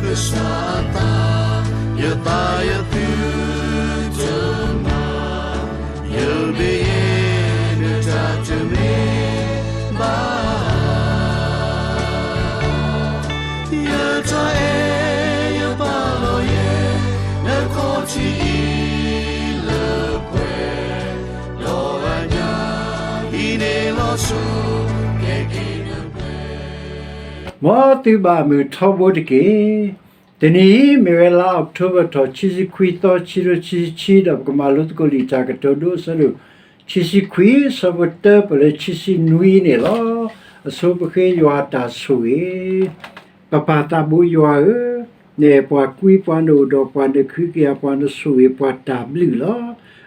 ကစၢ်အသး, ယသးယသုတမၤ, ယမ့ၢ်ယဲ နတၢ်တမ့ၢ်ဘၣ်. ယတၢ်အဲၣ်ယပာ်လီၤယဲ နခီၣ်ထံးအံၤလၢပှဲၤ, ဒီးအညၣ်အံၤန့ၣ်လီၤဆိ ကဲက့ၤနပှဲၤ. မ်သုဘၣ်မုာ်ထီဘိတက့ၢ်. တနံၤအံၤ မ့ၢ်ဝဲလါအီးကထိဘၢၣ်ထီၣ် ခံဆံခွံသီ ခံကထိခံဆံခံ ဒီးပကမၤလိသကိးလံာ်တၢ်ကတိၤဒိ အဆၢဒိၣ်ခံဆံခွံ ဆၢဖိတၢပၢၢ်လၢခံဆံနွံန့ၣ်လီၤ. အဆိပဃ့ယွၤတၢ်ဆိၣ်ဂ့ၤ ပပၢ်သးဘိယွၤဧၢ, နအဲၣ်ပှၤကွံပှၤ နအိၣ်ဒီးပှၤ နခုကယာ်ပှၤ နဆိၣ်ဂ့ၤပှၤတၢ်ဘျုးလီၤ.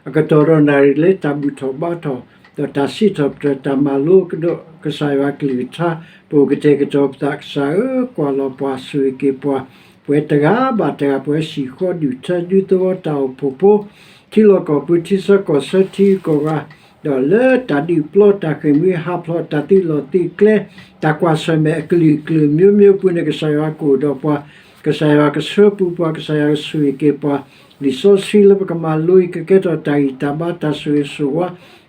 အကတီၢ်ဒီးနၣ်ရံၣ်လၢတၢ်ဘူၣ်ထီၣ်ဘါထီၣ် ဒီးတၢ်စံးထီၣ်ပတြၢၤ တၢ်မၤလိကဒီးကစၢ်ယွၤကလုၢ်ကထါ ပအိၣ်ကတဲာ်ကတီၤပသး ကစၢ်ဧၢ, ကွၢ်လီၤပှၤ ဆိၣ်ဂ့ၤက့ၤပှၤ ပဝဲတဂၤဘၣ်တဂၤ ပဝဲဟံၣ်ဃီဒူၣ်ထၢ ဒူသဝီတၢ်အိၣ်ဖှိၣ်ဖိ ထံလီၢ်ကီၢ်ပူၤ ထံဆၢကီၢ်ဆၢ ထံဂုၤကီၢ်ဂၤ ဒီးလၢတၢ်ဒုးပျီ တၢ်ဃ့ၢ်မှံဟးဖျိး တၢ်သုးလီၢ်သုးကျဲ တၢ်ကွၢ်ဆၢၣ်မဲာ်အကလုာ်ကလုာ် မျိုးမျိုးအပူၤန့ၣ် ကစၢ်ယွၤကအိၣ်ဒီးပှၤ, ကစၢ်ယွၤကဆှၢပူၤပှၤ, ကစၢ်ယွၤကဆိၣ်ဂ့ၤက့ၤပှၤ, လံာ်စီဆှံလၢပကမၤလိအံၤ ကကဲထီၣ်တၢ်ဂံၢ်တၢ်ဘါ တၢ်ဆိၣ်ဂ့ၤဆိၣ်ဝါ,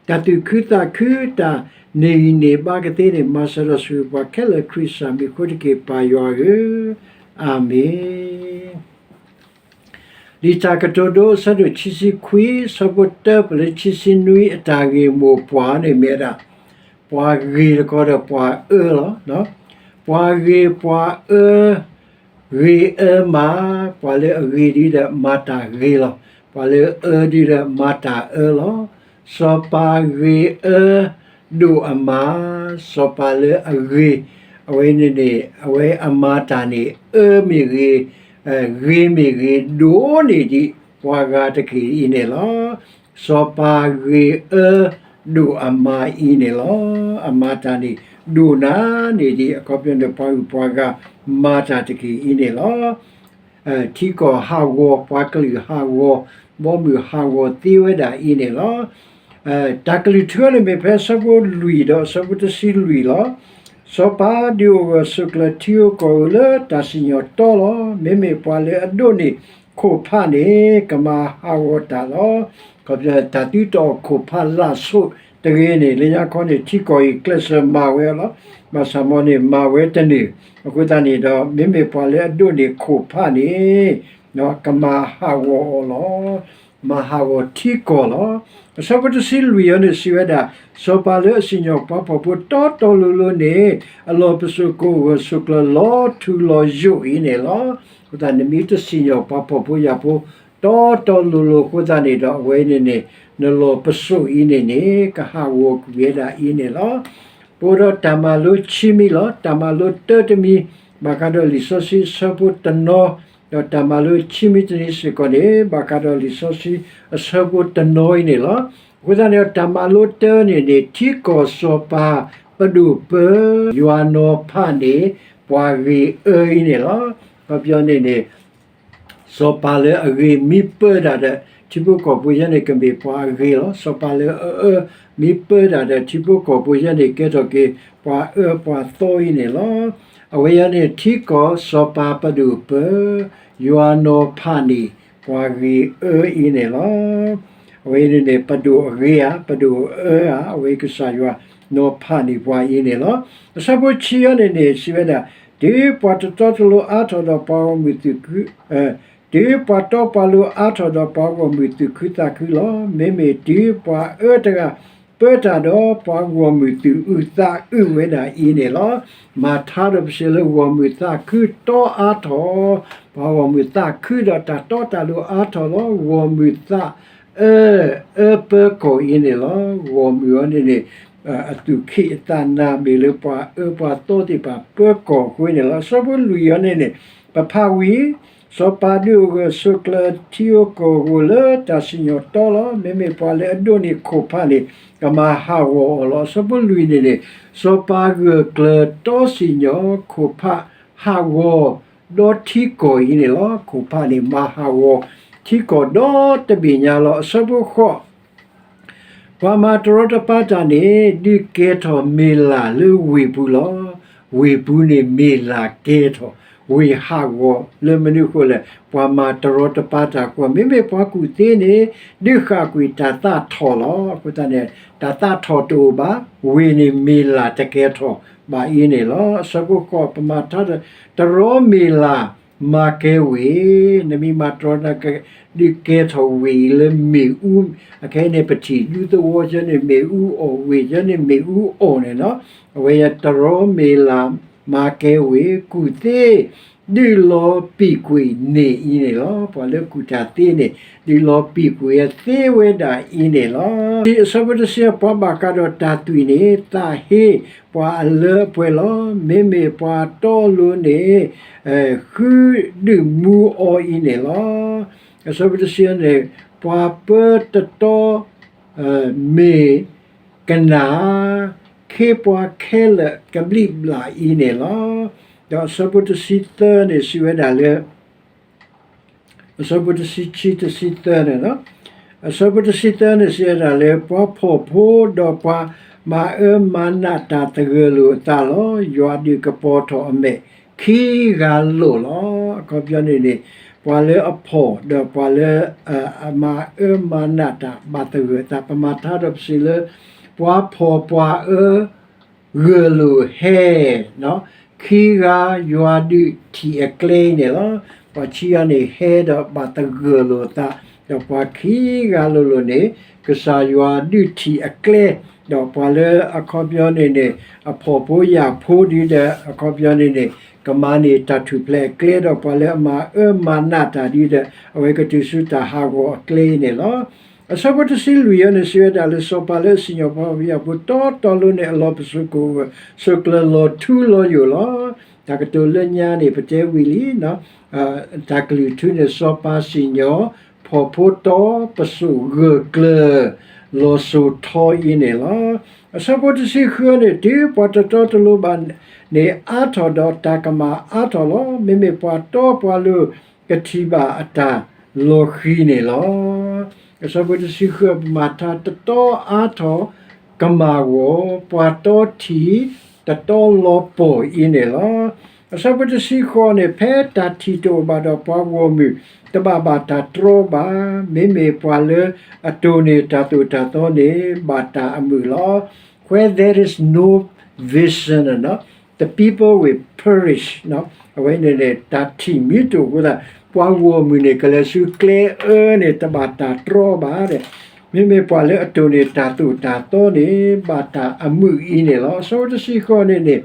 တၢ်သူၣ်ခုသးခု တၢ်န့ၢ်ဂံၢ်န့ၢ်ဘါကသ့န့ၣ် မၤစၢၤဒီးဆိၣ်ဂ့ၤပှၤခဲလၢာ် ခရံာ်စၢ်မံၤအဃိတက့ၢ် ပၢ်ယွၤဧၢ, အၤမ့ၣ်. လံာ်တၢ်ကတိၤဒိ အဆၢဒိၣ်ခံဆံခွံ ဆၢဖိတၢပၢၢ်လၢခံဆံနွံ အတၢ်ဂ့ၢ်မိၢ်ပှၢ်န့ၣ်မ့ၢ်ဝဲဒၣ် ပှၤဂ့ၤတခီဒီးပှၤအၢလီၤ. ပှၤဂ့ၤပှၤအၢ, ဂ့ၤအၢမၤ, ပှၤလၢအဂ့ၤဒ်ဒီးမၤတၢ်ဂ့ၤလီၤ. ပှၤလၢအအၢဒ်ဒီးမၤတၢ်အၢလီၤ. စီၤပၤဂ့ၤအၢ ဒိၣ်အမါ, စီၤပၤလၢအဂ့ၤ, အဝဲန့ၣ်န့ၣ် အဝဲအမၤတၢ်န့ၣ် အၢမ့ၢ်ဂ့ၤ, ဂ့ၤမ့ၢ်ဂ့ၤ ဒိၣ်န့ၢ်ဒံးပှၤဂၤတက့ၢ်အံၤန့ၣ်လီၤ. စီၤပၤဂ့ၤအၢ ဒိၣ်အမါအံၤန့ၣ်လီၤ. အမၤတၢ်န့ၣ် ဒိၣ်နၤန့ၢ်ဒံး အခီပညီန့ၣ် ပှၤဂုၤပှၤဂၤမၤတၢ်တက့ၢ်အံၤန့ၣ်လီၤ. ထံကီၢ်ဟးဂီၤ ပှၤကလုာ်ဟးဂီၤ ဘီမုၢ်ဟးဂီၤသ့ဝဲဒၣ်အံၤန့ၣ်လီၤ. တၢ်ကလုၢ်ထူန့ၣ်မ့ၢ်ဖဲဆၢဖိလွံၢ်ဒီးဆၢဖိတဆံလွံၢ်လီၤ. စီၤပၤဒုးအိၣ်ဂၢၢ်ဆိးကျၢၤ ထံဧိၤကီၢ်ဧိၤလၢတၢ်စံၣ်ညီၣ်တီလီၤ. မ့မ့ၢ်ပှၤလၢအဒိးန့ၢ်ခိၣ်ဖးန့ၣ် ကမၤဟးဂီၤတၢ်လီၤ. ခီဖျိတၢ်သုတအီၣ်ခိၣ်ဖးလၢ်ဆိးတဂ့ၤန့ၣ် လၢညါခီန့ၣ် ထံကီၢ်အံၤကျဲးစၢးမၤဝဲလီၤ. ဘၣ်ဆၣ်မ်န့ၣ် မၤဝဲတန့ၢ်. အဃိသတးန့ၣ်ဒီး မ့မ့ၢ်ပှၤလၢအဒိးန့ၢ်ခိၣ်ဖးန့ၣ် ကမၤဟးဂီၤအီၤလီၤ. မၤဟးဂီၤထံကီၢ်လီၤ. အဆၢဖိတဆံလွံၢ်အံၤန့ၣ် စံးဝဲဒၣ်, စီၤပၤလၢအစံၣ်ညီၣ်ပှၤဖှီၣ်ဖိတီတီလိၤလိၤန့ၣ် အလီၢ်ပစိာ်ကအိၣ်ဂၢၢ်ဆိးကျၢၤလီၤထူလီၤယိာ်အံၤန့ၣ်လီၤ. အဃိသတး နမ့ၢ်တစံၣ်ညီၣ်ပှၤဖှီၣ်ဖိယာ်ဖိ တီတီလိၤလိၤအဃိသတးန့ၣ်ဒီး အဝဲန့ၣ်န့ၣ် နလီၢ်ပစိာ်အံၤန့ၣ်န့ၣ် ကဟးဂီၤကွံာ်ဝဲဒၣ်အံၤန့ၣ်လီၤ. ပအိၣ်ဒီးတၢ်မၤလိခံမံၤလီၤ. တၢ်မၤလိတၢတမံၤ ဘၣ်ဃးဒီးလံာ်စီဆှံအဆၢဖိတနီၤ, ဒီးတၢ်မၤလိခံမံၤတနံၤစ့ၢ်ကီးန့ၣ် ဘၣ်ဃးဒီးလံာ်စီဆှံအဆၢဖိတနီၤအံၤန့ၣ်လီၤ. အဃိသတးန့ၣ် တၢ်မၤလိတၢန့ၣ်န့ၣ် ထံကီၢ်စီၤပၤပဒိၣ်ပၢ ယွၤနီၤဖးန့ၣ် ပှၤဂ့ၤအၢအံၤန့ၣ်လီၤ. အခီပညီန့ၣ်န့ၣ် စီၤပၤလၢအဂ့ၤမ့ၢ်ပၢတၢ်ဒီး ထံဖိကီၢ်ဖိယဲန့ၣ် ကမ့ၢ်ပှၤအဂ့ၤလီၤ. စီၤပၤလၢအအၢမ့ၢ်ပၢတၢ်ဒီး ထံဖိကီၢ်ဖိယဲန့ၣ် ကဲထီၣ်က့ၤပှၤအၢပှၤသီအံၤန့ၣ်လီၤ. အဝဲယဲန့ၣ် ထံကီၢ်စီၤပၤပဒိၣ်ပၢ ယွၤနီၤဖးန့ၣ် ပှၤဂ့ၤအၢအံၤန့ၣ်လီၤ. အဝဲန့ၣ်န့ၣ် ပဒိၣ်အဂ့ၤဧါ, ပဒိၣ်အအၢဧါ, အဝဲကစၢ်ယွၤနီၤဖးန့ၣ်ပှၤအံၤန့ၣ်လီၤ. အဆၢဖိဆံအံၤန့ၣ်န့ၣ် စံးဝဲဒၣ်, တုၤပှၤတတီတလိၤအါထီၣ်ဒီးပှၤဂီၢ်မုၢ်သုးခု, တုၤပှၤတီပှၤလိၤအါထီၣ်ဒီးပှၤဂီၢ်မုၢ်သုးခုသးခုလီၤ. မ့မ့ၢ်တုၤပှၤအၢတဂၤပၢတၢ်ဒီး ပှၤဂီၢ်မုၢ်သုးအုးသးအုးဝဲဒၣ်အံၤန့ၣ်လီၤ. မၤထါဒီးပစံးလၢဂီၢ်မုၢ်သးခုတီအါထီၣ်, ပှၤဂီၢ်မုၢ်သးခုဒီးတၢ်တီတၢ်လိၤအါထီၣ်လီၤ. ဂီၢ်မုၢ်သးအၢ အၢပၢကီၢ်အံၤန့ၣ်လီၤ. ဂီၢ်မုၢ်အံၤန့ၣ်န့ၣ် အသူၣ်ခံးအသးနၤ မ့ၢ်လၢပှၤအၢပှၤသီသ့ၣ်တဖၣ်ပၢကီၢ်အဃိန့ၣ်လီၤ. အဆၢဖိလွံၢ်အံၤန့ၣ်န့ၣ် ပဖးဝံၤ, စီၤပၤဒုးအိၣ်ဂၢၢ်ဆိးကျၢၤ ထံဧိၤကီၢ်ဧိၤလၢတၢ်စံၣ်ညီၣ်တီလီၤ. မ့မ့ၢ်ပှၤလၢအဒိးန့ၢ်ခိၣ်ဖးန့ၣ် ကမၤဟးဂီၤအီၤလီၤ. အဆၢဖိလွံၢ်န့ၣ်န့ၣ် စီၤပၤဂၢၢ်ကျၢၤတီစံၣ်ညီၣ် ခိၣ်ဖးဟးဂီၤ ဒီထံကီၢ်အံၤန့ၣ်လီၤ. ခိၣ်ဖးန့ၣ် မၤဟးဂီၤထံကီၢ်ဒီတဘ့ၣ်ညါလီၤ. အဆၢဖိဃိး ပှၤမၤတရီတပါတၢ်န့ၣ် ဒုးကဲထီၣ်မ့ၢ်လၢ်လၢဝ့ၢ်ပူၤလီၤ. ဝ့ၢ်ပူၤန့ၣ်မ့ၢ်လၢ်ကဲထီၣ်, ဝ့ၢ်ဟးဂီၤလၢမနုၤအဃိလဲၣ်, ပှၤမၤတရီတပါတၢ်အဃိ, မ့မ့ၢ်ပှၤကူၣ်သ့န့ၣ် ဒုးဃၣ်ကွံာ်တၢ်သးထီၣ်လီၤ. အဃိသတးန့ၣ် တၢ်သးထီၣ်တအိၣ်ဘၣ်, ဝ့ၢ်န့ၣ်မ့ၢ်လၢ်တကဲထီၣ်ဘၣ်အံၤန့ၣ်လီၤ. အဆၢဖိဃိး ပမၤထါဒီး တရီမ့ၢ်လၢ်မၤကဲဝ့ၢ်, နမ့ၢ်မၤတရီနၤ ဒုးကဲထီၣ်ဝ့ၢ်အံၤလၢမ့ၣ်အူ, အခဲအံၤန့ၣ် ပထံၣ်ဒူသဝီကဲန့ၣ်မ့ၣ်အူအီၣ်, ဝ့ၢ်ကဲန့ၣ်မ့ၣ်အူအီၣ်န့ၣ်လီၤ. အဝဲယတရီမ့ၢ်လၢ်မၤကဲဝ့ၢ်, ကူၣ်သ့ ဒုးလီၤပံာ်ကွံာ်န့ၢ်အံၤန့ၣ်လီၤ. ပှၤလၢကူၣ်တၢ်သ့န့ၣ် ဒုးလီၤပံာ်ကွံာ်သ့ဝဲဒၣ်အံၤန့ၣ်လီၤ. အဆၢဖိတဆံ ပှၤဘၣ်ဃးဒီးတၢ်သွံၣ်န့ၣ် သးဟ့ပှၤအလၢအပှဲၤလီၤ. မ့မ့ၢ်ပှၤတီလိၤန့ၣ် ဃုဒုးမူအီၤအံၤန့ၣ်လီၤ. အဆၢဖိတဆံန့ၣ် ပှၤပၢတတီ မ့ၢ်ကနၣ် ခ့ပှၤခဲလၢာ်ကဘျံးဘျၣ်အံၤန့ၣ်လီၤ. ဒီးအဆၢဖိတဆံသၢန့ၣ် စံးဝဲဒၣ်လၢ အဆၢဖိတဆံခံ တဆံသၢန့ၣ်လီၤ. အဆၢဖိတဆံသၢန့ၣ် စံးဝဲဒၣ်လၢ ပှၤဖှီၣ်ဖိဒီးပှၤမၤအၢမၤနးတၢ်သဂၢၢ်လိာ်အသးလီၤ. ယွၤဒုးကပီၤထီၣ်အမဲာ်ခံဂၤလိာ်လီၤ. အခီပညီန့ၣ်န့ၣ် ပှၤလၢအဖှီၣ်ဒီးပှၤလၢ အမၤအၢမၤနးတၢ်ဘၣ်သဂၢၢ်အသး ပမၤထါဒီးပစံးလၢ ပှၤဖှီၣ်ပှၤအၢ ဂၢၢ်လိာ်ဟဲ ခံဂၤယွၤဒုးထံၣ်အကျဲအံၤန့ၣ်လီၤ. ပှၤခံဂၤန့ၣ်ဟဲဒီးဘၣ်သဂၢၢ်လိာ်အသး, ဒီးပှၤခံဂၤလိၤလိၤန့ၣ် ကစၢ်ယွၤဒုးထံၣ်အကျဲ, ဒီးပှၤလၢအခီပညီန့ၣ်န့ၣ် အဖှီၣ်ဖိယာ်ဖိဒ်ဒီး အခီပညီန့ၣ်န့ၣ် ကမၤန့ၢ်တၢ်ထူၣ်ဖျဲးအကျဲ, ဒီးပှၤလၢအမၤအၢမၤနးတၢ်ဒ်ဒီး အဝဲကတုၤဆူတၢ်ဟးဂီၤအကျဲအံၤန့ၣ်လီၤ. အဆၢဖိတဆံလွံၢ်အံၤန့ၣ် စံးဝဲဒၣ်လၢ စီၤပၤလၢအစံၣ်ညီၣ်ပှၤဖှီၣ်ဖိယာ်ဖိတီတီလိၤန့ၣ် အလီၢ်ပစိာ်ကအိၣ်ဂၢၢ်, စိၢ်ကျၢၤလီၤထူလီၤယိာ်လီၤ. တၢ်ကတိၤလၢညါန့ၣ် ပတဲဝံၤလံ, တၢ်ကလုၢ်ထူန့ၣ် စီၤပၤစံၣ်ညီၣ် ဖှီၣ်ဖိတီပစိာ်ဂၢၢ်ကျၢၤ လီၤစိၤထီအံၤန့ၣ်လီၤ. အဆၢဖိတဆံဃုန့ၣ် တုၤပှၤတတီတလိၤဘၣ်န့ၣ် အါထီၣ်ဒီးတၢ်ကမၣ်အါထီၣ်လီၤ. မ့မ့ၢ်ပှၤတီပှၤလိၤ ကထံၣ်ဘၣ်အတၢ်လီၤဃံၤန့ၣ်လီၤ. အဆၢဖိတဆံဃု ပမၤထါ တတီအါထီၣ်ကမၣ်ဂီၤ, ပှၤတီထံၣ် တတီလီၤပှီၢ်အံၤန့ၣ်လီၤ. အဆၢဖိတဆံဃိးန့ၣ် ဖဲတၢ်ထံၣ်တအိၣ်ဘၣ်ဒီး ပှၤဂီၢ်မုၢ်တဘၣ်ဘၣ်တၢ်တြီဘၣ်, မ့မ့ၢ်ပှၤလၢအတိၢ်န့ၢ်တၢ်သိၣ်တၢ်သီန့ၣ် ဘၣ်တၢ်အမုာ်လီၤ. Where there is no vision, the people will perish. အဝဲန့ၣ်န့ၣ် တၢ်ထံၣ်မ့ၢ်တအိၣ်အဃိသတး ပှၤဂီၢ်မုၢ်န့ၣ် ကလဲၤဆူကျဲအၢန့ၣ် တဘၣ်တၢ်တြီဘၣ်ဒီး, မ့မ့ၢ်ပှၤလၢအတိၢ်န့ၢ်တၢ်သိၣ်တၢ်သီန့ၣ် ဘၣ်တၢ်အမုာ်အံၤန့ၣ်လီၤ. အဆၢဖိတဆံဃိးန့ၣ်န့ၣ်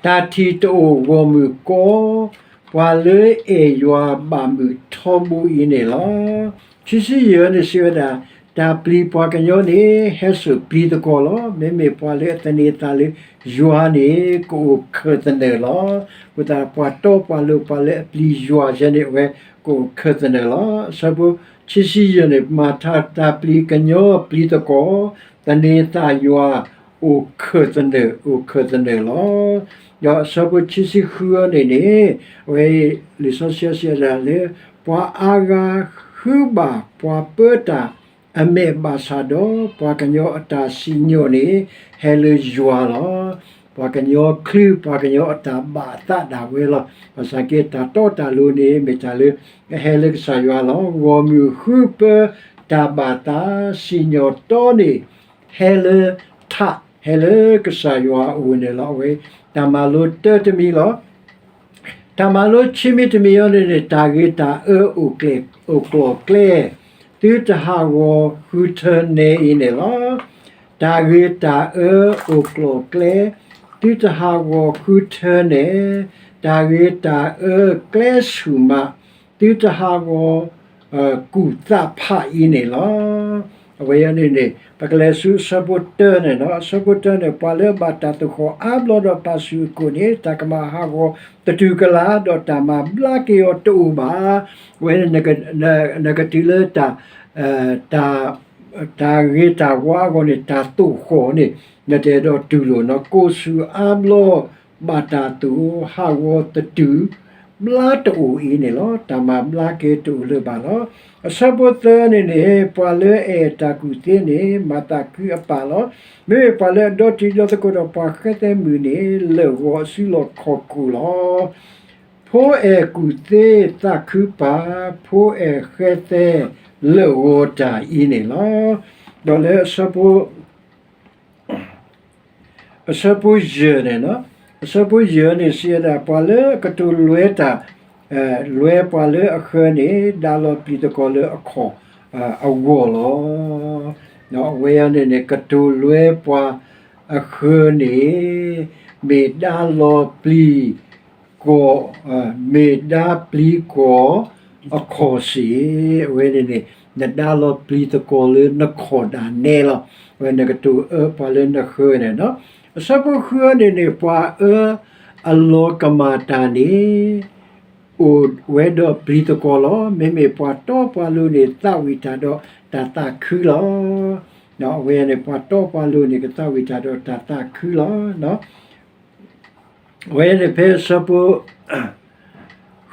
တၢ်ထံၣ်တအိၣ်ဂီၢ်မုၢ်ကီ, ပှၤလၢအဲၣ်ယွၤဘၣ်မုာ်ထီဘိအံၤန့ၣ်လီၤ. ခံဆံယဲၢ်န့ၣ် စံးဝဲဒၣ်, တၢ်ပျံၤပှၤကညီန့ၣ် ဟဲစိာ်ပျံၤသကိးလီၤ. မ့မ့ၢ်ပှၤလၢအသန့ၤအသးလၢယွၤန့ၣ် ကအိၣ်ခၢၣ်သနၢၣ်လီၤ. အဃိသတး ပှၤတီပှၤလိၤ ပှၤလၢအပျံၤယွၤယဲန့ၣ် အဝဲကအိၣ်ခၢၣ်သနၢၣ်လီၤ. အဆၢဖိခံဆံယဲၢ်န့ၣ် မၤထါ တၢ်ပျံၤကညီပျံၤသကိး, သန့ၤသးယွၤ အိၣ်ခၢၣ်သနၢၣ် အိၣ်ခၢၣ်သနၢၣ်လီၤ. ဒီးအဆၢဖိခံဆံဃုန့ၣ်န့ၣ် အဝဲ လံာ်စီဆှံစံးဝဲဒၣ်လၢ ပှၤအါဂၤဃုဘၣ်ပှၤပၢတၢ်အမဲာ်ဘၣ်ဆၣ်ဒီး ပှၤကညီအတၢ်စံၣ်ညီၣ်န့ၣ် ဟဲလၢယွၤလီၤ. ပှၤကညီချုး ပှၤကညီအတၢ်ဘၣ်အသးဒၣ်ဝဲလီၤ. ဘၣ်ဆၣ်က့ တၢ်တီတၢ်လိၤန့ၣ် မ့ၢ်တၢ်လၢ ဟဲလၢကစၢ်ယွၤလီၤ. ဂီၢ်မုၢ်ဃုပၢတၢ်ဘၣ်သး စံၣ်ညီၣ်တီန့ၣ် ဟဲလၢထး ဟဲလၢကစၢ်ယွၤအအိၣ်န့ၣ်လီၤ. အဝဲ တၢ်မၤလိတၢတမံၤလီၤ. တၢ်မၤလိခံမံၤတမံၤအံၤန့ၣ်န့ၣ် တၢ်ဂ့ၤတၢ်အၢအိၣ်ကျဲ အိၣ်ကျိၤကျဲ သုတဟးဂီၤဃုထၢန့ၣ်အံၤန့ၣ်လီၤ. တၢ်ဂ့ၤတၢ်အၢအိၣ်ကျိၤကျဲ သုတဟးဂီၤဃုထၢန့ၣ်, တၢ်ဂ့ၤတၢ်အၢကျဲဆူၣ်မး သုတဟးဂီၤ ကူၣ်သးဖးအံၤန့ၣ်လီၤ. အဝဲအံၤန့ၣ်န့ၣ် ပကလဲၤဆူအဆၢဖိတၢန့ၣ်လီၤ. အဆၢဖိတၢန့ၣ် ပှၤလၢအဘၣ်တၢ်သိၣ်ဃီၣ်အါဘျီဒီးပာ်ဆူၣ်အကိာ်န့ၣ် တၢ်ကမၣ်ဟးဂီၤတတုၤကလာ် ဒီးတၢ်မၤဘျါက့ၤအီၤတအိၣ်ဘၣ်. အဝဲန့ၣ် နကတုၤလၢ တၢ် တၢ်ဂ့ၤတၢ်ဝါအဂီၢ်န့ၣ် တၢ်သိၣ်ဃီၣ်န့ၣ် နတအဲၣ်ဒိးတူၢ်လိာ်နီၤ. ကိၣ်ဆူၣ်အါဘျီ ဘၣ်တၢ်သိၣ်ဟးဂီၤတတုၤ ဘျါတအိၣ်အံၤန့ၣ်လီၤ. တၢ်မၤဘျါက့ၤတအိၣ်လၢၤဘၣ်လီၤ. အဆၢဖိသၢန့ၣ်န့ၣ် ပှၤလၢအအဲၣ်တၢ်ကူၣ်သ့န့ၣ် မၤသးခုအပၢ်လီၤ. မ့မ့ၢ်ပှၤလၢအဒီတံၤဒီသကိးဒီးပှၤဃဲသဲမုၣ်န့ၣ် လၢၢ်ဂီၤအစုလီၢ်ခီၣ်ခိၣ်လီၤ. ဖိအဲၣ်ကူၣ်သ့သးခုပာ်, ဖိအဲၣ်ဃဲသဲလၢာ်ဂီၤတၢ်အံၤန့ၣ်လီၤ. ဒီးလၢအဆၢဖိ အဆၢဖိယဲၢ်န့ၣ်, အဆၢဖိယဲၢ်န့ၣ် စံးဝဲဒၣ် ပှၤလၢအကတိၤလွဲတၢ်, လွဲပှၤလၢအဃၢၤန့ၣ် ဒါလီၤပျံၤသကွီၤလၢအခီၣ်အဂီၢ်လီၤ. အဝဲအံၤန့ၣ်န့ၣ် ကတိၤလွဲပှၤအဃၢၤန့ၣ် မ့ၢ်ဒါလီၤပျံၤ ကီၢ်, မ့ၢ်ဒါပျံၤကီၢ်အခီၣ်စ့ၢ်, အဝဲန့ၣ်န့ၣ် နဒါလီၤပျံၤသကွီၤလၢနခီၣ်ဒၣ်နဲလီၤ. အဝဲနကတိၤအၢပှၤလၢနဃၢၤန့ၣ်လီၤ. အဆၢဖိဃုန့ၣ်န့ၣ် ပှၤအၢအလီၤကမၣ်တၢ်န့ၣ် အိၣ်ဝဲဒီးပျံၤသကွီၤလီၤ. မ့မ့ၢ်ပှၤတီပှၤလိၤန့ၣ် သးဝံၣ်တၢ်ဒီးတၢ်သးခုလီၤ. အဝဲန့ၣ် ပှၤတီပှၤလိၤန့ၣ် ကသးဝံၣ်တၢ်ဒီးတၢ်သးခုလီၤ. အဝဲန့ၣ်ဖဲအဆၢဖိ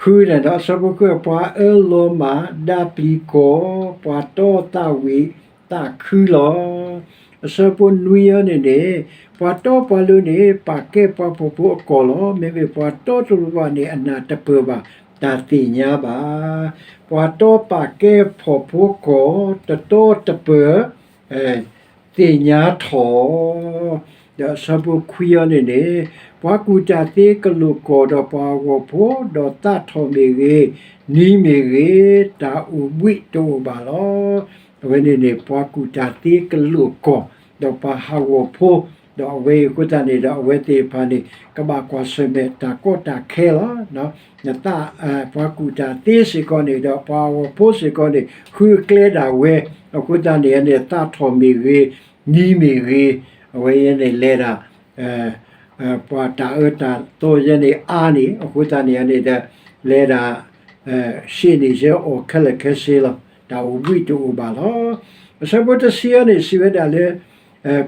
ဃုန့ၣ်ဒီး အဆၢဖိဃု ပှၤအၢလီၤမၢ်ဒါပျံၤကီၢ်, ပှၤတီသးဝံၣ်သးခုလီၤ. အဆၢဖိနွံအံၤန့ၣ်န့ၣ် ပှၤတီပှၤလိၤန့ၣ် ပာ်ကဲပှၤဖှီၣ်ဖိအကီၢ်လီၤ. မ့မ့ၢ်ပှၤတီတလိၤဘၣ်န့ၣ် အနၢ်တပၢၢ်ဘၣ် တၢ်သ့ၣ်ညါဘၣ်. ပှၤတီပာ်ကဲဖှီၣ်ဖိကီၢ် တတီတပၢၢ် သ့ၣ်ညါထီၣ်, ဒီးအဆၢဖိခွံအံၤန့ၣ်န့ၣ် ပှၤကူၣ်တၢ်သ့ကလိာ်ကီၢ် ဒီးပှၤဟးဂီၤဖိ ဒီးသးထီၣ်မ့ၢ်ဂ့ၤ, နံၤမ့ၢ်ဂ့ၤ, တၢ်အိၣ်ဘှံးတအိၣ်ဘၣ်လီၤ. အဝဲန့ၣ်န့ၣ် ပှၤကူၣ်တၢ်သ့ကလိာ်ကီၢ် ဒီးပှၤဟးဂီၤဖိ, ဒီးအဝဲအံၤအဃိသတးန့ၣ်ဒီး အဝဲသ့ၣ်တဖၣ်န့ၣ် ကဘၣ်ကွၢ်ဆၢၣ်မဲာ်တၢ်ကီတၢ်ခဲလီၤ. နသး, ပှၤကူၣ်တၢ်သ့စ့ၢ်ကီးန့ၣ်ဒီး ပှၤဟးဂီၤဖိစ့ၢ်ကီးန့ၣ် ဃုကျဲဒၣ်ဝဲ, အဃိသတးန့ၣ်န့ၣ် သးထီၣ်မ့ၢ်ဂ့ၤ, နံၤမ့ၢ်ဂ့ၤ, အဝဲအံၤန့ၣ်လဲၤဒၣ် ပှၤတၢ်အၢတၢ်သီယဲန့ၣ်အါန့ၣ် အဃိသတးန့ၣ်န့ၣ်ဒီး လဲၤဒၣ် ရှ့န့ၣ်ယဲအီၣ်ခဲလၢာ်ခဲဆ့လီၤ. တၢ်အိၣ်ဘှံးတအိၣ်ဘၣ်လီၤ. အဆၢဖိတဆံအံၤန့ၣ် စံးဝဲဒၣ်လၢ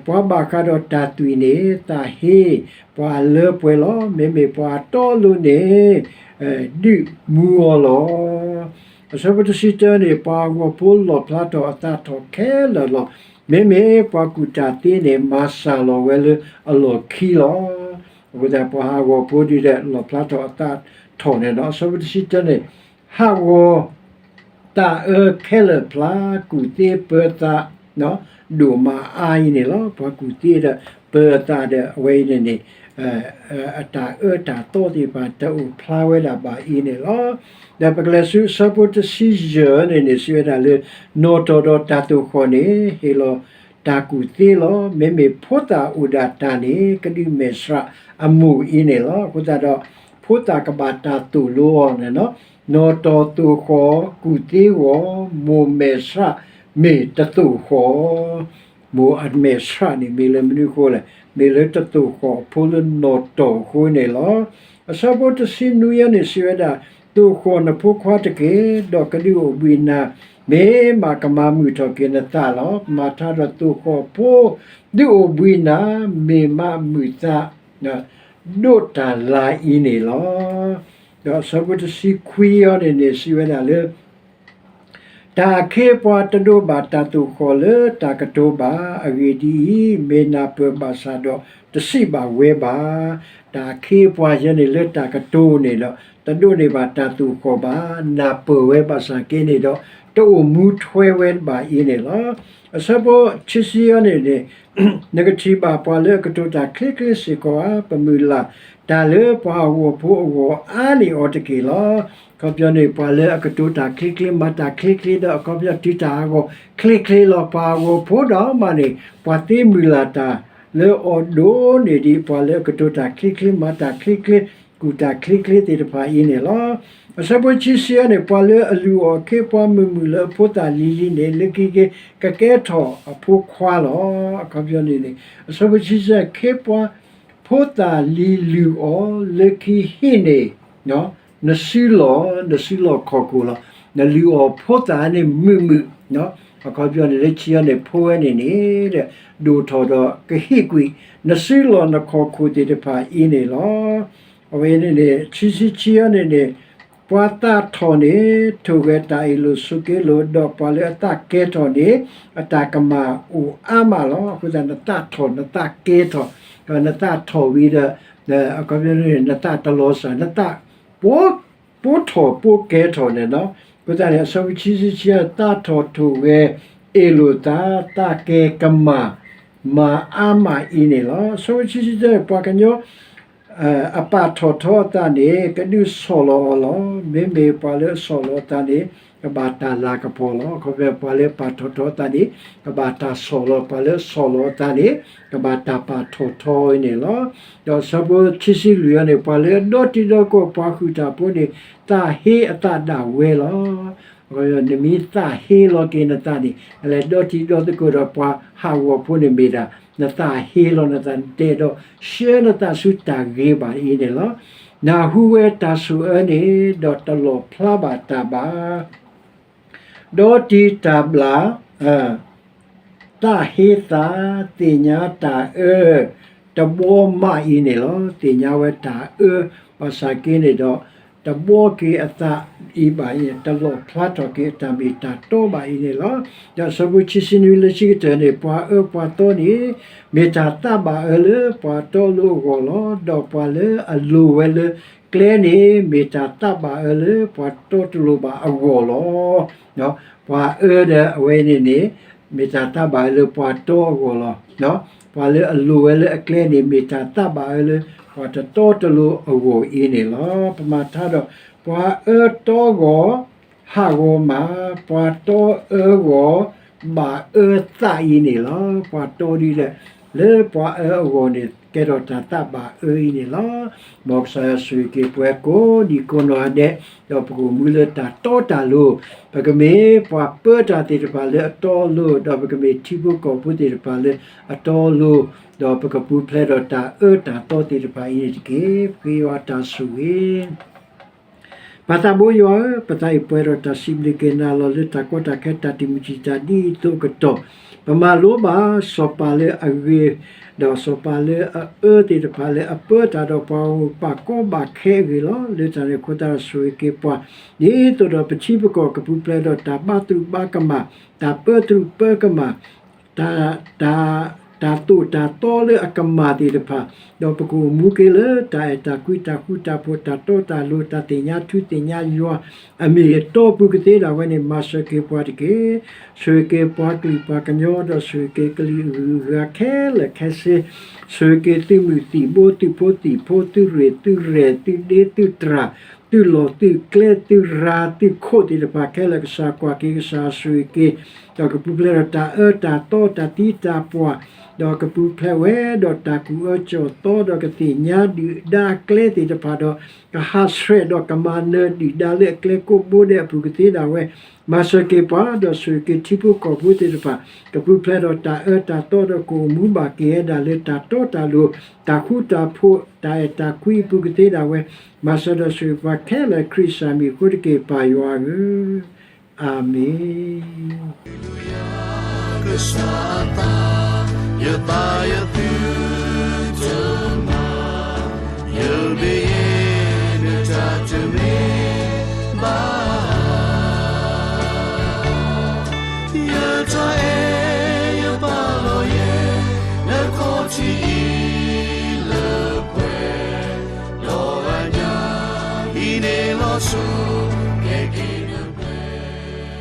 ပှၤဘၣ်ဃးဒီးတၢ်သွံၣ်န့ၣ် သးဟ့ ပှၤလၢပှဲၤလီၤ. မ့မ့ၢ်ပှၤတီလိၤန့ၣ် ဒုးမူအီၤလီၤ. အဆၢဖိတဆံတၢန့ၣ် ပှၤဟးဂီၤဖိလီၣ်ဖျါထီၣ်အသးထီၣ်ခဲလၢာ်လီၤ. မ့မ့ၢ်ပှၤကူၣ်တၢ်သ့န့ၣ် မၤစၢ်လီၤဝဲလၢအလီၢ်ခံလီၤ. အဃိသတး ပှၤဟးဂီၤဖိဒုးဒီး လီၣ်ဖျါထီၣ်အသးထီၣ်န့ၣ်ဒီး အဆၢဖိတဆံတၢန့ၣ် ဟးဂီၤ တၢ်အၢခဲလၢာ်ဖျါ ကူၣ်သ့ပၢသး ဒိၣ်မးအါအံၤန့ၣ်လီၤ. ပှၤကူၣ်သ့ဒီးပၢသးဒီး အဝဲအံၤန့ၣ်န့ၣ် အတၢ်အၢတၢ်သီသ့ၣ်တဖၣ် တအိၣ်ဖျါဝဲဒၣ်ဘၣ်အံၤန့ၣ်လီၤ. ဒီးပကလဲၤဆူအဆၢဖိတဆံယဲၢ်န့ၣ်န့ၣ် စံးဝဲဒၣ်လၢ နီၣ်တီၢ်ဒီးတၢ်သိၣ်ဃီၣ်န့ၣ် ဟ့ၣ်လီၤတၢ်ကူၣ်သ့လီၤ. မ့မ့ၢ်ဖိသၣ်အိၣ်ဒၣ်တၢ်န့ၣ် ကဒုးမဲာ်ဆှးအမိၢ်အံၤန့ၣ်လီၤ. အဃိသတးဒီး ဖိသၣ်ကဘၣ်တၢ်သိၣ်လိအီၤန့ၣ်လီၤ. နီၣ်တီၢ်သိၣ်ဃီၣ်ကူၣ်သ့အဂီၢ် မိၢ်မဲာ်ဆှးမ့ၢ်တသိၣ်ဃီၣ် မိၢ်အမဲာ်ဆှးန့ၣ် မ့ၢ်လၢမနုၤအဃိလဲၣ်, မ့ၢ်လၢတသိၣ်ဃီၣ်အဖိလၢနီၣ်တီၢ်အဃိန့ၣ်လီၤ. အဆၢဖိတဆံနွံအံၤန့ၣ် စံးဝဲဒၣ်, သိၣ်ဃီၣ်နဖိခွါတက့ၢ်, ဒီးကဒုးအိၣ်ဘှံးနၤ, မ့ၢ်မးကမၤမုာ်ထီၣ်က့ၤနသးလီၤ. မၤထါဒီးသိၣ်ဃီၣ်ဖိ ဒုးအိၣ်ဘှံးနၤ, မ့ၢ်မးမုာ်သး ဒိးတၢ်လၤအံၤန့ၣ်လီၤ. ဒီးအဆၢဖိတဆံခွံအံၤန့ၣ်န့ၣ် စံးဝဲဒၣ်လၢ တၢ်အခ့အပှၤတဒိးဘၣ်တၢ်သိၣ်ဃီၣ်လၢတၢ်ကတိၤဘၣ်. အဂ့ၢ်ဒ်အံၤ, မ့ၢ်နၢ်ပၢၢ်ဘၣ်ဆၣ်ဒီး တစံးဘၣ်ဝဲဘၣ်. တၢ်အခ့အပှၤယဲန့ၣ်လၢတၢ်ကတိၤန့ၣ်ဒီး တဒိးန့ၢ်ဘၣ်တၢ်သိၣ်ဃီၣ်ဘၣ်. နၢ်ပၢၢ်ဝဲဘၣ်ဆၣ်က့န့ၣ်ဒီး တအိၣ်မူထွဲဝဲဘၣ်အံၤန့ၣ်လီၤ. အဆၢဖိခံဆံအံၤန့ၣ်န့ၣ် နကထံၣ်ဘၣ်ပှၤလၢအကတိၤတၢ်ချ့ချ့စ့ၢ်ကီးဧါ. ပမုၢ်လၢ်တၢ်လၢပှၤဟးဂီၤဖိအဂီၢ်အါန့ၢ်အီၤတက့ၢ်လီၤ. အခီပညီန့ၣ် ပှၤလၢအကတိၤတၢ်ချ့ချ့ မၤတၢ်ချ့ချ့ဒီး အခီပညီတုၤတၢ်ဟးဂီၤချ့ချ့လီၤ. ပှၤဟးဂီၤဖိဒီးမးန့ၣ် ပှၤသ့မုၢ်လၢ်တၢ် လၢအီၤဒိၣ်န့ၢ်ဒံး ပှၤလၢအကတိၤတၢ်ချ့ချ့ မၤတၢ်ချ့ချ့ ကူၣ်တၢ်ချ့ချ့သ့ၣ်တဖၣ်အံၤန့ၣ်လီၤ. အဆၢဖိခံဆံအံၤန့ၣ် ပှၤလၢအလုၢ်အီၣ်အခ့အပှၤမုာ်မုာ်လၢအဖိသၣ်လံၤလံၤန့ၣ် လၢခံက့ၤကကဲထီၣ်အဖိခွါလီၤ. အခီပညီန့ၣ်န့ၣ် အဆၢဖိခံဆံအံၤ အခ့အပှၤ ဖိသၣ်လံၤလုၢ်အီၣ်လၢခံဟံၣ်န့ၣ် နစုလီၢ်, နစုလီၢ်ခီၣ်ခိၣ်လီၤ. နလုၢ်အီၣ်ဖိသၣ်န့ၣ်မုာ်မုာ်, အခီပညီန့ၣ် လၢခံအံၤန့ၣ် ဖိဝဲန့ၣ်န့ၣ် ဒိၣ်ထီၣ်ဒီးကဟ့ၣ်ကွံာ် နစုလီၢ်နခီၣ်ခိၣ်သ့ၣ်တဖၣ်အံၤန့ၣ်လီၤ. အဝဲန့ၣ်န့ၣ် ခံဆံခံအံၤန့ၣ်န့ၣ် ပှၤသးထီၣ်န့ၣ် ထိၣ်ဂဲၤတၢ်အ့ၣ်လိာ်ဆိးက့လိာ်, ဒီးပှၤလၢအသးကဲထီၣ်န့ၣ် အတၢ်ကမၣ်အိၣ်အါမးလီၤ. အဃိသတး နသးထီၣ် နသးကဲထီၣ်, ဒီးနသးထီၣ်ဝံၤဒီး အခီပညီန့ၣ် နသးတလီၤစၢ်, နသး ပိာ်ထီၣ်ပိာ်ကဲထီၣ်န့ၣ်လီၤ. အဃိသတးန့ၣ် အဆၢဖိခံဆံခံ သးထီၣ်ထိၣ်ဂဲၤအ့ၣ်လိာ်သး, သးကဲၤကမၣ် မၤအါမးအံၤန့ၣ်လီၤ. အဆၢဖိခံဆံတၢ ပှၤကညီ အပာ်ထီၣ်ထီအသးန့ၣ် ကဒုးဆီၣ်လီၤအီၤလီၤ. မ့မ့ၢ်ပှၤလၢအဆီၣ်လီၤအသးန့ၣ် ကဘၣ်တၢ်လၤကပီၤလီၤ. အခီပညီ ပှၤလၢအပာ်ထီၣ်ထီအသးန့ၣ် ကဘၣ်တၢ်ဆီၣ်လီၤ, ပှၤလၢအဆီၣ်လီၤအသးန့ၣ် ကဘၣ်တၢ်ပာ်ထီၣ်ထီအံၤန့ၣ်လီၤ. ဒီးအဆၢဖိခံဆံလွံၢ်အံၤန့ၣ် ပှၤလၢအဒီတံၤဒီကီၢ် ပှၤဃုာ်တၢ်ဖိန့ၣ် သးဟ့အသးဒၣ်ဝဲလီၤ. နမ့ၢ်သးဟ့လီၤက့ၤနသးန့ၣ် အလဲၤဒီတံၤဒီသကိးဒီးပှၤဟးဂီၤဖိန့ၣ်မ့ၢ်ဒၣ် နသးဟ့လီၤနသး နတအဲၣ်ဒိးဆှၢနသးဆူတၢ်ဂ့ၤဘၣ်အံၤန့ၣ်လီၤ. နၢ်ဟူဝဲတၢ်ဆိၣ်အၢန့ၣ် ဒီးတလီၣ်ဖျါဘၣ်တၢ်ဘၣ်. ဒီတံၤတၢ်ဘျၣ် သးဟ့သး သ့ၣ်ညါတၢ်အၢ တဘျီမးအံၤန့ၣ်လီၤ. သ့ၣ်ညါဝဲတၢ်အၢ ဘၣ်ဆၣ်က့န့ၣ်ဒီး တဘျီက့ၤအသးအံၤဘၣ်အံၤ တလီၣ်ဖျါထီၣ်က့ၤအတၢ်မ့ၢ်တၢ်တီဘၣ်အံၤန့ၣ်လီၤ. ဒီးအဆၢဖိခံဆံနွံ လၢခံကတၢၢ်န့ၣ် ပှၤအၢပှၤသီန့ၣ် မ့ၢ်တၢ်သးဘၣ်အၢလၢပှၤတီအလိၤအဂီၢ်လီၤ. ဒီးပှၤလၢအလိၤဝဲလၢကျဲန့ၣ် မ့ၢ်တၢ်သးဘၣ်အၢလၢပှၤတီတလိၤဘၣ်အဂီၢ်လီၤ. ပှၤအၢဒီးအဝဲန့ၣ်န့ၣ် မ့ၢ်တၢ်သးဘၣ်အၢလၢပှၤတီအဂီၢ်လီၤ. ပှၤလၢအလိၤဝဲလၢအကျဲန့ၣ် မ့ၢ်တၢ်သးဘၣ်အၢလၢပှၤတတီတလိၤအဂီၢ်အံၤန့ၣ်လီၤ. ပမၤထါဒီး ပှၤအၢတီဂီၤ ဟးဂီၤမး, ပှၤတီအၢဂီၤ ဘၣ်အၢသးအံၤန့ၣ်လီၤ. ပှၤတီဒ်လဲၣ် လၢပှၤအၢအဂီၢ်န့ၣ် ကဲထီၣ်တၢ်သးဘၣ်အၢအံၤန့ၣ်လီၤ. မ်ကစၢ်ယွၤဆိၣ်ဂ့ၤက့ၤပှၤကိးဒံကိးနီၢ်ဂၤဒဲး ဒီးပကအိၣ်မူလၢတၢ်တီတၢ်လိၤ, ပကမ့ၢ်ပှၤပၢတၢ်သ့ၣ်တဖၣ်လၢအတီအလိၤ, ဒီးပကမ့ၢ်ထံဖိကီၢ်ဖိသ့ၣ်တဖၣ်လၢအတီအလိၤ, ဒီးပကပူၤဖျဲးဒီးတၢ်အၢတၢ်သီသ့ၣ်တဖၣ်အံၤန့ၣ်တက့ၢ်. ပဃ့ယွၤတၢ်ဆိၣ်ဂ့ၤ ပၢ်သးဘိယွၤဧၢ, ပသးအံၤပှဲၤဒီးတၢ်စံးဘျုးက့ၤနၤလီၤ လၢတၢ်ကီတၢ်ခဲတၢ်တံာ်မုၢ်တံာ်တာ်ဒ်အံၤအသိးအကတီၢ်, ပမၤလိဘၣ်စီၤပၤလၢအဂ့ၤ, ဒီးစီၤပၤလၢအအၢသ့ၣ်တဖၣ်လၢအပၢတၢ်ဒီးပှၤဂီၢ်မုၢ်ဘၣ်ကီဘၣ်ခဲအဂ့ၢ်လီၤ. လၢတၢ်န့ၣ်အဃိသတးဒီးဆိၣ်ဂ့ၤက့ၤပှၤ, ဒ်သိးဒီးပထံပကီၢ်ကပူၤဖျဲးဒီးတၢ်ဘါသရူးဘါကမၣ်, တၢ်ပၢသရူးပၢကမၣ် တၢ်, တၢ်သိၣ်တၢ်သီလၢအကမၣ်သ့ၣ်တဖၣ်, ဒီးပကအိၣ်မူက့ၤလၢတၢ်အဲၣ်တၢ်ကွံ တၢ်ဃူတၢ်ဖိး တၢ်တီတၢ်လိၤ တၢ်သ့ၣ်ညါထူသ့ၣ်ညါယွၤ အမ့ၢ်အတီအပူၤကသ့ဒၣ်ဝဲန့ၣ် မၤစၢၤက့ၤပှၤတက့ၢ်. ဆိၣ်ဂ့ၤက့ၤပှၤကလုာ်ပှၤကညီ ဒီးဆိၣ်ဂ့ၤက့ၤကလံၤအဂုၤအဂၤခဲလၢာ်ခဲဆ့, ဆိၣ်ဂ့ၤက့ၤသုးမုၢ်သံၣ်ဘိ သုးဖိသံၣ်ဖိ သုးရ့ၣ်သုးရဲၣ် သုဒ့သုတြၢ် သုးလီၢ်သုးကျဲ သုးရၤသုးခိၣ်သ့ၣ်တဖၣ်ခဲလၢာ် ကစၢ်ကွၢ်က့ၤကစၢ်ဆိၣ်ဂ့ၤက့ၤ, ဒီးကပူၤဖျဲးဒီးတၢ်အၢတၢ်သီ တၢ်သံတၢ်ပှၢ်, ဒီးကပူၤဖျဲးဝဲဒီးတၢ်ကူၣ်အၢကၠီၣ်သီ ဒီးကသ့ၣ်ညါဒုၣ်ဒါအကျဲသ့ၣ်တဖၣ်ဒီး ကဟးဆှဲးဒီးကမၤနၢၤဒုၣ်ဒါလၢအကျဲကိးဘိဒဲးအပူၤကသ့ဒၣ်ဝဲ, မၤစၢၤက့ၤပှၤ ဒီးဆိၣ်ဂ့ၤက့ၤထံဖိကီၢ်ဖိသ့ၣ်တဖၣ် ကပူၤဖျဲးဒီးတၢ်အၢတၢ်သီ ဒီးကအိၣ်မူဘၣ်က့ၤဝဲဒၣ်လၢတၢ်တီတၢ်လိၤ တၢ်ဃူတၢ်ဖိး တၢ်အဲၣ်တၢ်ကွံအပူၤကသ့ဒၣ်ဝဲ, မၤစၢၤဒီးဆိၣ်ဂ့ၤပှၤခဲလၢာ် ခရံာ်စၢ်မံၤအဃိတက့ၢ် ပၢ်ယွၤဧၢ, အၤမ့ၣ်.